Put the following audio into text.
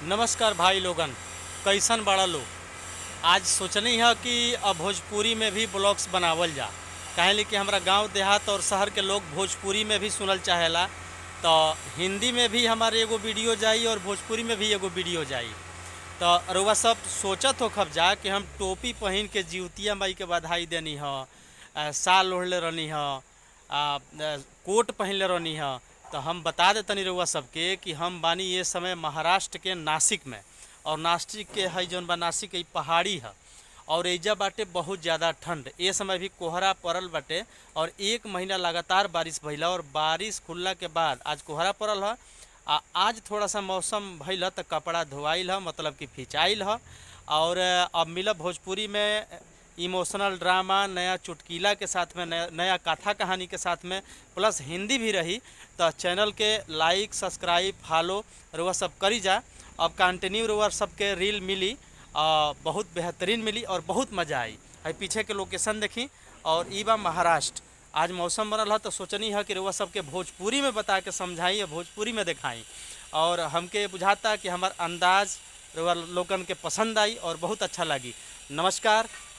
नमस्कार भाई लोगन, कैसन बाड़ा लोग। आज सोचनी है कि अब भोजपुरी में भी ब्लॉग्स बनावल जा, काहे कि हमरा गांव देहात और शहर के लोग भोजपुरी में भी सुनल चाहेला। तो हिंदी में भी हमारे एगो वीडियो जाई और भोजपुरी में भी एगो वीडियो जाई। तो रउआ सब सोचत हो खब जा कि हम टोपी पहिन के जिउतिया माई के बधाई देनी ह, साल ओढ़ले रहनी ह, कोट पहिनले रहनी ह। तो हम बता देतनी रउआ सबके कि हम बानी ये समय महाराष्ट्र के नासिक में, और नासिक के है जौन बा नासिक के पहाड़ी है और एजा बाटे बहुत ज़्यादा ठंड। ये समय भी कोहरा पड़ल बाटे और एक महीना लगातार बारिश भइला और बारिश खुलला के बाद आज कोहरा पड़ल है। आ आज थोड़ा सा मौसम भइल ह तो कपड़ा धोआइल ह, मतलब कि फिचाइल ह। और अब मिला भोजपुरी में इमोशनल ड्रामा, नया चुटकीला के साथ में, नया नया कथा कहानी के साथ में, प्लस हिंदी भी रही। तो चैनल के लाइक सब्सक्राइब फॉलो रुआ सब करी जा। अब कंटिन्यू रुआ सबके रील मिली, बहुत बेहतरीन मिली और बहुत मज़ा आई। है पीछे के लोकेशन देखी और ई बा महाराष्ट्र। आज मौसम बनल है तो सोचनी है कि रुआ सबके भोजपुरी में बता के समझाई और भोजपुरी में दिखाई, और हमके बुझाता कि हमार अंदाज रुआ लोगन के पसंद आई और बहुत अच्छा लगी। नमस्कार।